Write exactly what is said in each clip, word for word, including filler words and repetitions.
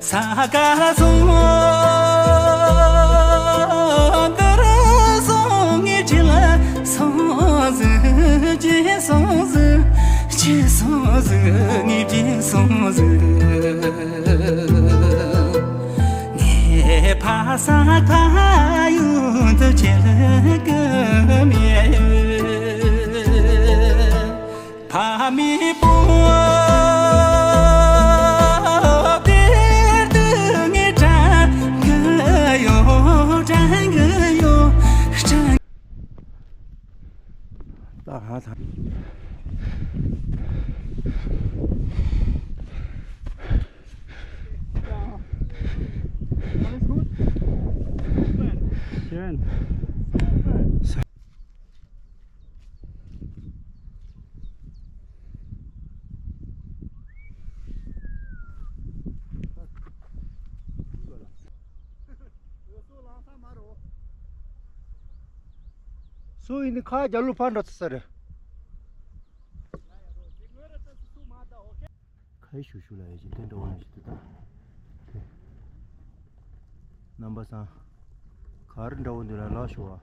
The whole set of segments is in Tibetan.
ས་ག་སོང་། འདིར་སོང་ངས་ཁྲིད་ལ་སོང་ཟིག་ཅི་སོང་ཟིག་ཅི་སོང་ཟིག་ངས་ཅི་སོང་ཟིག་ངས་ཕ་ས་ཕ་ཡུལ་དུ་ཁྱེད་ཀྱི་མེད། ཕ་མེས་པོ་དེར་དུ་ངས་དྲན་གི་ཡོད། དྲན་གི་ཡོད། དྲན། ད་ཧ་ད། Alles gut? Schön. སུ་ཡིན་ནི་ཁ་རྒྱབ་ལོག་ཕར་འགྲོ་ཚར་ས་རེད། ཁ་ཡི་ཞུ་ཞུ་ལ་ཡ་ཅིག་དེ་འདྲ་བ་ཞིག་ཏུ་ད། རྣམ་པ་སང་། ག་རེ་འདྲ་བོ་འདི་ལ་ལགས་ཤོག་ཨ།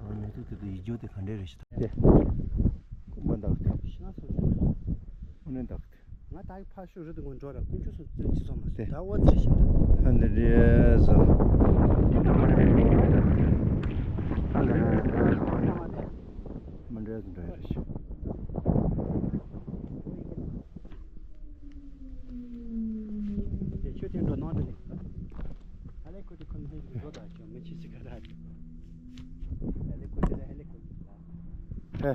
ཨ་ནི་ཏུ་ཏུ་ཏུ་ཡིད་འཇོག་དེ་ག་འདྲས་རེད་ཤི་ད། དེ། ཀུན་པ་འདག་ཏུ། ཤི་ན་སོ་སོ། ཨ་ནི་འདག་ཏུ། ང་ད་གི་ཕ་ཤུ་རི་དུ་ངོ་འགྲོ་ར་ཀུན་ཆུ་སོ་ཙི་ཅི་སོ་མ་སོ། དེ། ད་འོ་ཙི་ཤི་ད། ཨ་འདི་རེད་ཟོ། མ་འདྲེས་འདྲ་རེད་ཤི། དེ་ཆོས་དེ་འགྲོ་གནང་དེ་ནི། ཨ་ལེ་ཁུ་དེ་ཁུ་ནི་བཟོ་ད་ཆོ་མི་ཆི་ཟི་ག་ད། ཨ་ལེ་ཁུ་དེ་ལ་ཨ་ལེ་ཁུ་དེ་ལ། ཧེ།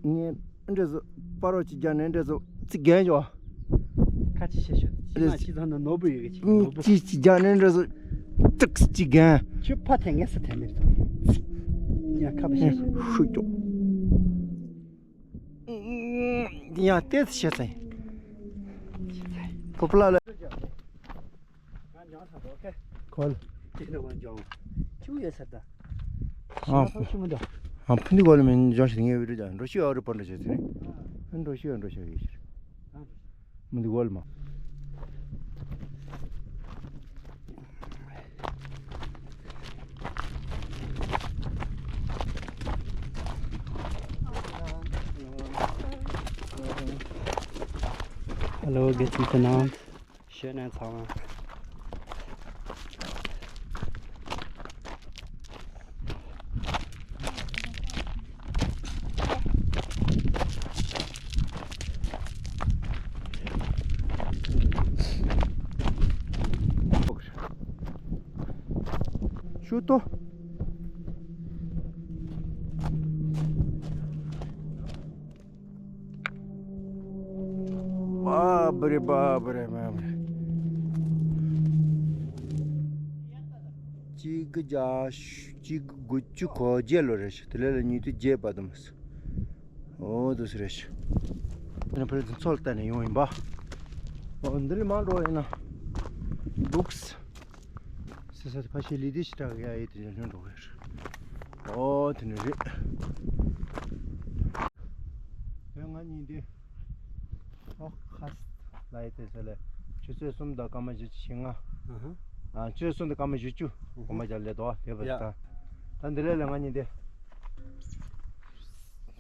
ངས་འདྲེ་བཟོ་པ་རོ་ཅི་རྒྱ་ནས་འདྲེ་བཟོ་ཙི་རྒྱན་ཡོ། ཁ་ཅི་ཤེས་ཤོད། ཅི་མ་ཅི་ཚང་ན་ནོར་བུ་ཡོད་གི་ཅི་ནོར་བུ། ཅི་ཅི་རྒྱ་ནས་འདྲེ་བཟོ་ཙི་ཅི་རྒྱན། ཁྱོད་ཕ་དེ་ངས་ས་དེ་མེད་དོ། ཡ་ཁ་བ་ཤེས་ཤོད། ཧུ་ཅོ། ཡང་ལྟས་ཤེས་ཚེ། ཕོ་ཕོ་ལ་ལ། ཁོལ། དེ་ནི་ང་འཇོག་ཅུ་ཡོད་ས་ད། ཨ། ཤི་ན་ཐོག་ཆུ་མི་འདུག་ཨ་ཕུ་འདི་གོལ་མིན་འཇོག་ཤི་ངེས་བི་རུ་ཇ་འགྲོ་ཤི་ཨ་རུ་པར་འདྲ་བྱེད་ཚེ་ནི། འགྲོ་ཤི་ཨ་འགྲོ་ཤི་ཡོད་ཤི། མི་འདི་གོལ་མ། Hallo, geht's miteinander? Schönen Tag. ཤུ་ཏོ། བ་བ་རེ་བ་བ་རེ་བ་བ་རེ། གཅིག་དགུ་བརྒྱ་གཅིག་དགུ་དགུ་བཅུ་གོ་བརྒྱད་ལོ་རེད་ཤག་དེ་ལས་ལ་ཉིས་སྟོང་བརྒྱད་པ་དུ་མ་སོང་། འོ་དུ་སུ་རེད་ཤག་དེ་ནས་ཕ་རི་དུ་མཚོ་ལ་བལྟས་ནས་ཡོང་ཡིན་པ། འོ་འདི་ལས་མར་འགྲོ་ཡིན་ན་འདུག་སེ་ས་ཕ་ཤི་ལི་དི་ཤི་ཏྲ་གི་ཡ་ཡི་དེ་ལྷོད་འགྲོ་གི་རེད། ཨོ་དེ་ནི་རེད། ཡང་ང་གཉིས་འདི། ཨོ་ཁ་ལ་ཡི་དེ་ཚོ་ལས་ཆུ་ཚོད་གསུམ་དང་སྐར་མ་བཞི་བཅུ་ཞེ་ལྔ། ཨ་ཆུ་ཚོད་གསུམ་དང་སྐར་མ་བཞི་བཅུ་གོམ་པ་རྒྱག་ལས་དོ་དེ་བ་ད། ད་འདི་ལས་ལས་ང་གཉིས་འདི།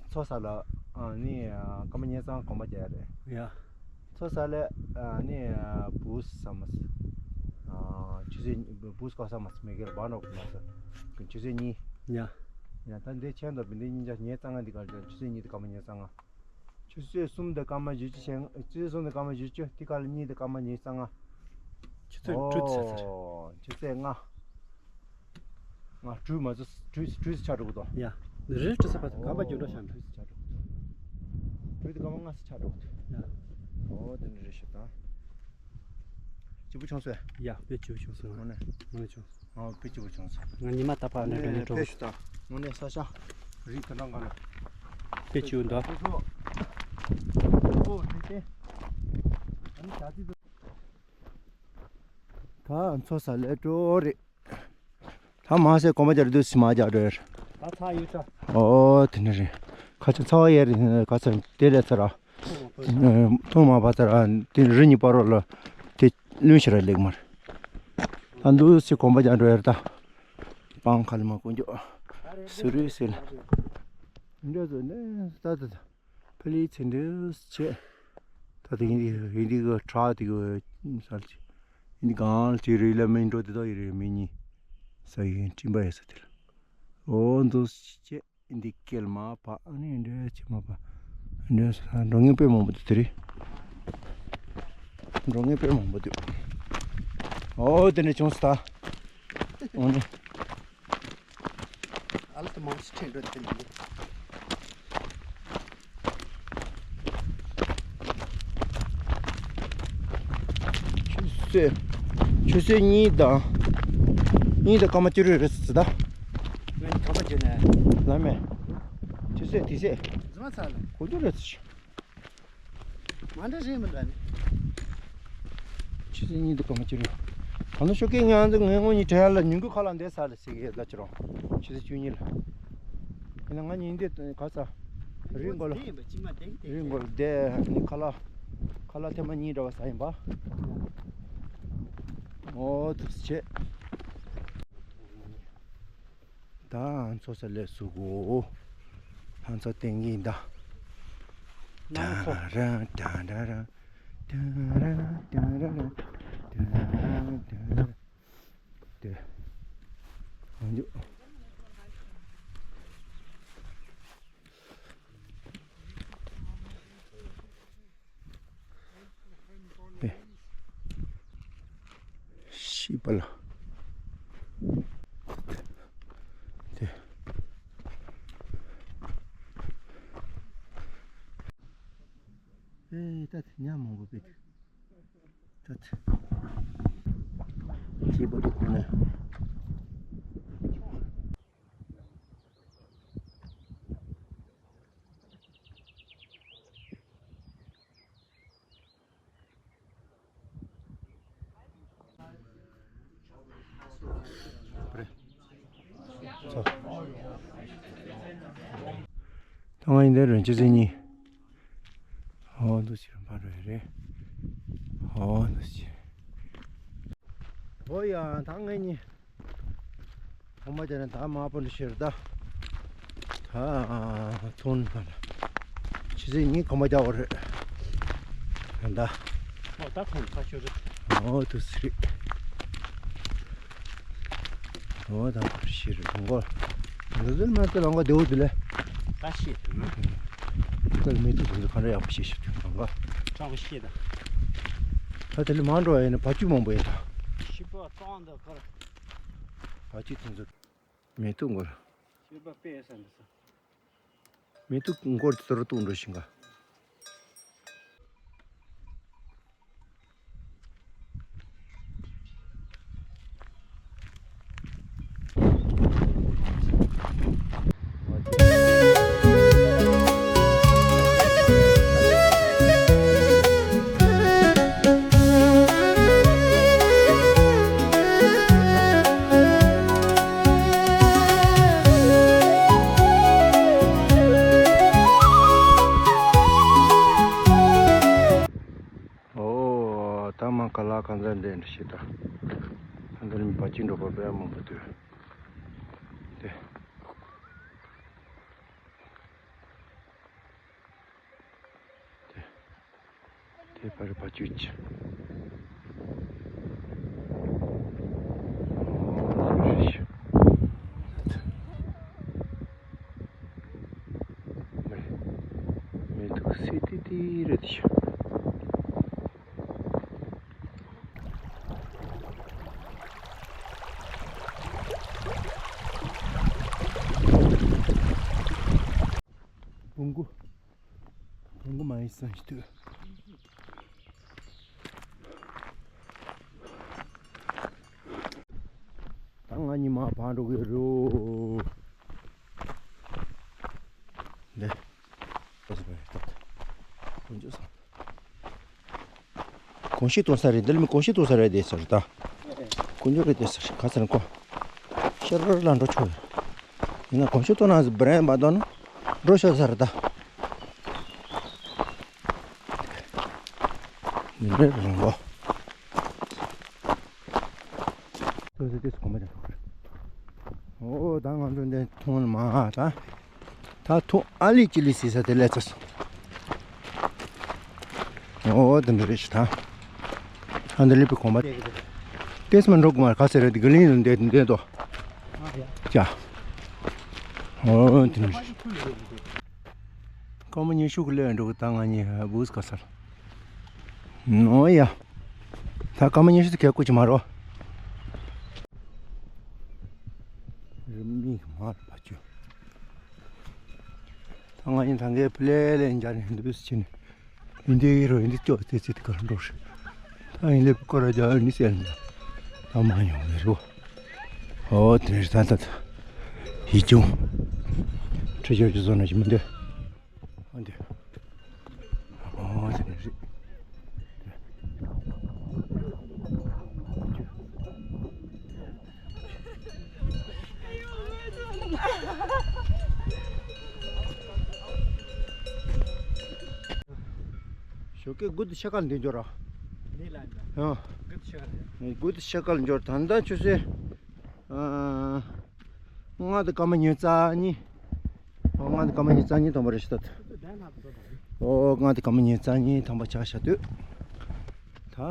མཚོ་ས་ལ་ཨ་ནི་སྐར་མ་ཉེར་གསུམ་གོམ་པ་རྒྱག་ཡ་རེད། མཚོ་ས་ལས་ཨ་ནི་བུ་ས་མ་ས། ཆུ་ཚོད་བུ་སྐོར་ས་མ་ས་མི་གེར་བ་ནོག་མ་ས། ཆུ་ཚོད་གཉིས། ཡ། ཡ་ད་འདི་ཆེན་དུ་བི་འདི་གཉིས་ཆ་ཉེ་གཙང་ང་འདི་གར་ཆུ་ཚོད་གཉིས་དེ་སྐར་མ་ཉེར་གཙང་ང་། ཆུ་ཚོད་གསུམ་དེ་སྐར་མ་བཞི་བཅུ་ཞེ་ལྔ། ཆུ་ཚོད་གསུམ་དེ་སྐར་མ་བཞི་བཅུ་དེ་གར་གཉིས་དེ་སྐར་མ་ཉེར་གཙང་ང་། ཆུ་ཚོད་དྲུག་ཚར་ཚར། ཨོ། ཆུ་ཚོད་ལྔ། ང་དྲུག་མ་ཚོ་དྲུག་དྲུག་ཆ་འགྲོ་གི་དོ། ཡ། རེ་དྲུག་ས་པ་དང་གམ་པ་རྒྱུན་འགྲོ་ཤག་འགྲོ། དྲུག་ཆ་འགྲོ་གི་དོ། དྲུག་དེ་སྐར་མ་ལྔ་ས་ཆ་འགྲོ་གི་དོ། ཡ། ཨོ་དེ་འདྲ་རེད་ཤག་ད། སྐྱིད་པོ་བྱུང་སོང་། ཡ་དཔེ་སྐྱིད་པོ་བྱུང་སོང་། དངོས་གནས། དངོས་གནས་བྱུང་སོང་། ཨ་དཔེ་སྐྱིད་པོ་བྱུང་སོང་། ང་ཉི་མ་རྟག་པར་ཨ་ནི་འགྲོ་ནས་འགྲོ་དཔེ་གི། ཞུ་དང་དངོས་གནས་ས་ཞང་རིགས་ག་འདྲ་ག་ལ། དཔེ་སྐྱིད་པོ་འདུག་སོ་སོ་སོ་དེ་དེ། ཨ་ནི་ཞག་ཅིག་ད་མཚོ་ས་ལས་འགྲོ་རེད། ད་མ་ཟད་གོམ་པ་རྒྱག་དུས་སུ་མ་རྒྱག་འགྲོ་ཡ་རེད། ད་ཚ་ཡོད་ཤག་ཨོ་དེ་འདྲ་རེད། ཁ་ཆེ་ཚ་བ་ཡས་རེད་ཁ་ཆེ་དེ་ལས་ཚ་ར། ཐོག་མ་བ་ཚར་དེ་རི་གཉིས་བར་རོ་ལ་དེ་ལུན་ཤི་ར་ལེགས་མར། ད་འདུག་སེ་གོམ་པ་རྒྱག་འགྲོ་ཡར་ད། སྤང་ཁ་ལ་མ་ཀུན་འཇོག་སུ་རུས་སེ་ལ། འདྲ་ཚོ་ནས་ད་ད་ད། ཕ་ལི་ཚེ་འདུས་བྱས། ད་ལྟ་ཡིན་འདི་ཡིན་འདི་གི་བྲག་དེ་གི་སར་ཅིག་ཡིན་འདི་གང་ཅིག་རེད་ལ་མིན་འགྲོ་དེ་དག་ཡིན་རེད་མིན་ཉིན་ས་ཡིན་སྤྲིན་པ་ཡོད་ས་དེ་ལ། འོ་འདུག་བྱས་འདི་སྐྱེལ་མ་པ་ཨ་ནི་འདྲ་བྱས་མ་པ་འདྲ་ས་འགྲོ་ངེས་དཔེ་མང་པོ་འདུག་དེ་རེད། འགྲོ་ངེས་དཔེ་མང་པོ་འདུག་འོ་དེ་འདྲ་བྱུང་སོང་ད། འོ་ནི། ཨ་ལ་ཏི་མང་ཆེ་ཁྲེང་འགྲོ་དེ་ལ། ཆུ་ཚོད། ཆུ་ཚོད་གཉིས་དང་། གཉིས་དང་སྐར་མ་བཅུ་དྲུག་རེད་ཟེར་ད། ངས་ཁ་པར་བརྗོད་ནས། ལ་མེ། ཆུ་ཚོད་དེ་ཚད། རྫུན་མ་ཚ་ལ། གོ་རྒྱུ་རེད་ཟེར། མ་འདྲ་རེད་མི་འདྲ་ནི། ཆུ་ཚོད་གཉིས་དང་སྐར་མ་བཅུ་དྲུག་གང་ལ་ཤོག་ཀེ་ཉང་འདི་ངས་དངོས་གཉིས་དྲན་ཡ་ལ་ཉིན་གུང་ཁ་ལག་འདས་ས་ལ་ཟེར་གི་ཡོད་ད་ཅི་རུང་། ཆུ་ཚོད་བཅུ་གཉིས་ལ། ཡིན་ན་ང་ཉིན་འདི་ག་ས། རི་མགོ་ལ། རི་མགོ་ལ་བསྡད་ནི་ཁ་ལག་ཁ་ལག་ཐེངས་མ་གཉིས་འདྲ་བ་ཟ་ཡིན་པ། འོ་ཐུགས་རྗེ་ཆེ། ད་ཚོ་ས་ལས་སུ་གོ། ཧང་ཚ་ཏེང་གིན་ད། ད་ར་ད་ར་ར། ད་ར་ད་ར་ར། ད་ར་ད་ར་ར། ད། འོན་ཇུ། ཨེ། ཤི་པ་ལ། དེ། ཨེ་ད་དེ་ཉ་མང་པོ་བེད། ད་དེ། ཤི་པ་དུ་ཁོ་ནས། ད་ང་ཡིན་དེ་རེད་ཅི་ཟེར་ཉིན། ཧོ་འདུག་ཕྱིར་འཕར་རེ་རེད། ཧོ་འདུག་ཕྱིར། ཧོ་ཡ་ད་ངས་ཉིན། ཧོ་མ་ཅན་ད་མ་པོ་འདི་ཕྱིར་ད། ད་ཚོན་པ་ལ། ཕྱི་ཚེས་གཉིས་གོམ་པ་རྒྱག་པ་རེད། ད། ཨོ་ད་ཁོང་ཁ་ཤོར་རེད། ཨོ་དུ་སི་རེད། ཨོ་ད་ཤི་རེད་ལོང་གོ། འདི་ཚོ་མ་ཚོ་ལོང་གོ་དེའུ་དུ་ལེ། ད་ཤི་དུ་ན། ཁོས་མེ་ཏོག་དེ་ཚོ་ག་འདྲ་ཡག་པོ་ཤེས་ཤེས་དུ་ལོང་གོ། ཀྲང་པོ་ཤེས་ད། ད་དེ་ལས་མ་འགྲོ་ཡ་ཡིན་ན་བ་ཅུ་མང་པོ་ཡིན་ད། ཤི་པོ་ཀྲང་འདི་ཁར། བ་ཅུ་དེ་ཚོ། མེ་ཏོག་འགོར། ཤི་པོ་དཔེ་ས་འདི་ས། མེ་ཏོག་མགོར་དེ་ལྟར་གཏོང་འགྲོ་ཞིང་ག་ཨོ། ད་མ་ཁ་ལག་གང་ཚ་འདྲེན་ཞིག་ད། ད་འདི་ལ་མི་བ་ཅི་འགྲོ་པ་དཔེ་མང་པོ་འདུག་དེ། དེ། དེ་པར་བ་ཅུ་ཅི། མེ། མེ་ཏོག་སི་ཏི་ཏི་རེད་ཤག་བོང་གུ། བོང་གུ་མ་ཡིན་སང་ཞིག་ཏུ། ད་ང་གཉིས་མ་ཕར་འགྲོ་གི་རེད། འདི། ཁོང་ཚོ་ས། གོང་ཞིག་གཏོང་ས་རེད། འདི་ལ་མི་གོང་ཞིག་གཏོང་ས་རེད་དེ་ཟེར་ད། དཀོན་མཆོག་རེད་དེ་ཟེར་ག་ཚར་གོ། ཤར་ར་ལ་འགྲོ་ཆོག་ཡིན་ན་གོང་ཞིག་གཏོང་ན་བྷི་རན་མ་གཏོང་ན་འགྲོ་ཤོག་ཟེར་ད། ནི་རེད་རང་གོ། ཏོ་ཏོ་ཏོ་གོམ་པ་རེད། ཨོ་ད་ང་ཚོ་འདི་མཐོང་ནི་མ་ད། ད་ཐུག་ཨ་ལི་ཅི་ལི་སི་ས་དེ་ལས་ཚོ། ཨོ་དེ་འདྲ་རེད་ཤི་ད། ཨ་འདི་ལི་པི་གོམ་པ། ཏེས་མ་འགྲོ་གི་མ་ག་ཟེར་རེད་དེ་ག་ལིང་ལ་འདེད་འདེད་དོ། ཅ། ཨོ་དེ་འདྲ་རེད། སྐར་མ་ཉི་ཤུ་གི་ལས་འགྲོ་གི་ད་ང་གཉིས་བུས་ག་སར། ནོ་ཡ། ད་སྐར་མ་ཉི་ཤུ་ཙམ་གས་སྐུ་ཅི་མ་རོ། རི་མིག་མར་བ་ཅུ། ད་ང་ཡིན་ད་གའི་ཕི་ལེ་ལེ་འཇར་ནས་འདུག་སེ་ཕྱིན་ནས། ཡིན་དེ་ཡིན་རོ་ཡིན་དེ་ཅོག་ཙེ་ཙེ་དེ་གར་འགྲོ་ཧྲི། ད་ཡིན་ལེ་ཕི་ཀོ་ར་རྒྱ་ཡོད་ནི་ཟེར་ནས། ད་མ་ཡོང་བའི་རོ། ཨོ་དེ་རེད་ད་ད། ཡིད་ཆུང་། ཁྲི་ཤོར་གྱི་བཟོ་ན་ཞིག་མི་འདུག་ཨ་འདི། ཨོ་དེ་ནི་རེད། ཞོགས་ཀས་དགུ་དང་ཕྱེད་ཀ་འདི་འབྱོར་ར། འདི་ལ་འདི། ཨ། དགུ་དང་ཕྱེད་ཀ་རེད། དགུ་དང་ཕྱེད་ཀ་འབྱོར་ད་ལྟ་ཆུ་ཚོད། ཨ། ལྔ་དང་སྐར་མ་ཉི་ཤུ་རྩ་གཉིས། ཨོ་ལྔ་དང་སྐར་མ་ཉི་ཤུ་རྩ་གཉིས་ཐམ་པ་རེད་ཤག་ད། ཨོ་ལྔ་དང་སྐར་མ་ཉི་ཤུ་རྩ་གཉིས་ཐམ་པ་ཆགས་ཤག་དུས། ད།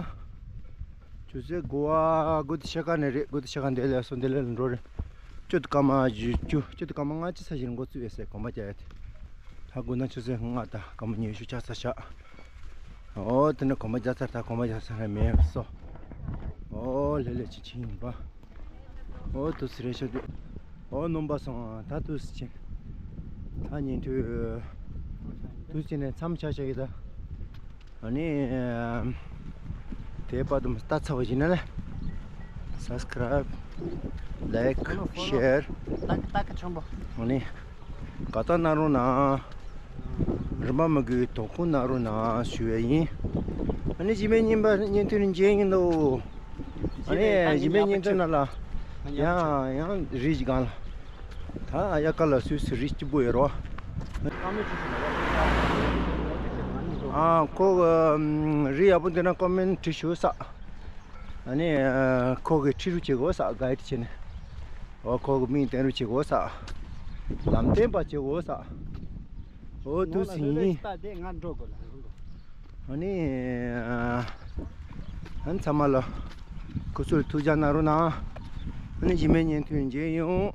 ཆུ་ཚོད་དགུ་པ་དགུ་དང་ཕྱེད་ཀ་ནས་རེད། དགུ་དང་ཕྱེད་ཀ་འདི་ལས་སོ་འདི་ལས་འགྲོ་རེད། བཅུ་དང་སྐར་མ་བཅུ་བཅུ་བཅུ་དང་སྐར་མ་ལྔ་ཅི་ཚ་ཞིག་འགོ་བཙུགས་ཡོད་ཟེར་གོམ་པ་རྒྱག་ཡ་དེ། ད་དགུ་ན་ཆུ་ཚོད་ལྔ་དང་སྐར་མ་ཉི་ཤུ་ཆགས་ཚར་ཤག་ཨོ་དེ་ནས་གོམ་པ་རྒྱག་ཚར་ད་གོམ་པ་རྒྱག་ཚར་ར་མེད་སོ། ཨོ་ལེ་ལེ་ཅི་ཅི་ཡིན་པ། ཨོ་དུ་སི་རེ་ཤ་དུ། ཨོ་ནོམ་པ་སོང་ད་དུ་སི་ཅི། ད་ཉིན་དུ། དུ་སི་ནས་མཚམས་ཆ་ཤ་གི་ད། ཨ་ནི། དེ་བར་དུ་ལྟ་ཚར་བ་ཡིན་ན་ལེ། སབ་སི་ཀ་རའིབ། ལའིཀ། ཤེར། ཏག་ཏག་ཆོམ་པོ། ཨ་ནི། དགའ་རྟགས་གནང་རོགས་གནང་། རིན་པ་མ་དགོས་དོ་ཁུར་གནང་རོགས་གནང་ཞུ་བ་ཡིན། ཨ་ནི་གཞི་མེད་བརྙན་པར་བརྙན་ཐུང་མཇལ་ཡིན་ལོ། ཨ་ནི་གཞི་མེད་བརྙན་ཐུང་ནང་ལ། ཡང་ཡང་རིགས་གང་ལ། ད་ཡ་ཀ་ལ་སུད་སི་རིགས་གཅིག་པུ་ཡོད་རོ། ཨ་ཁོ་གི་རིགས་ཡག་པོ་འདི་ན་ཀོ་མེན་ཊི་ཞུ་ས། ཨ་ནི་ཁོ་གི་ཁྲིད་རུ་བྱེད་དགོས་ས་གའིཌ་བྱེད་ནས། ཨོ་ཁོ་གི་མིང་བསྟན་རུ་བྱེད་དགོས་ས། ལམ་སྟོན་པ་བྱེད་དགོས་ས། ཨོ་དུ་སི་ཡིན། ཨ་ནི། ཨ་ཚང་མ་ལ་སྐུ་གཟུགས་ཐུགས་ཅག་གནང་རོགས་གནང་། ཨ་ནི་གཞི་མེད་བརྙན་ཐུང་མཇལ་ཡོང་།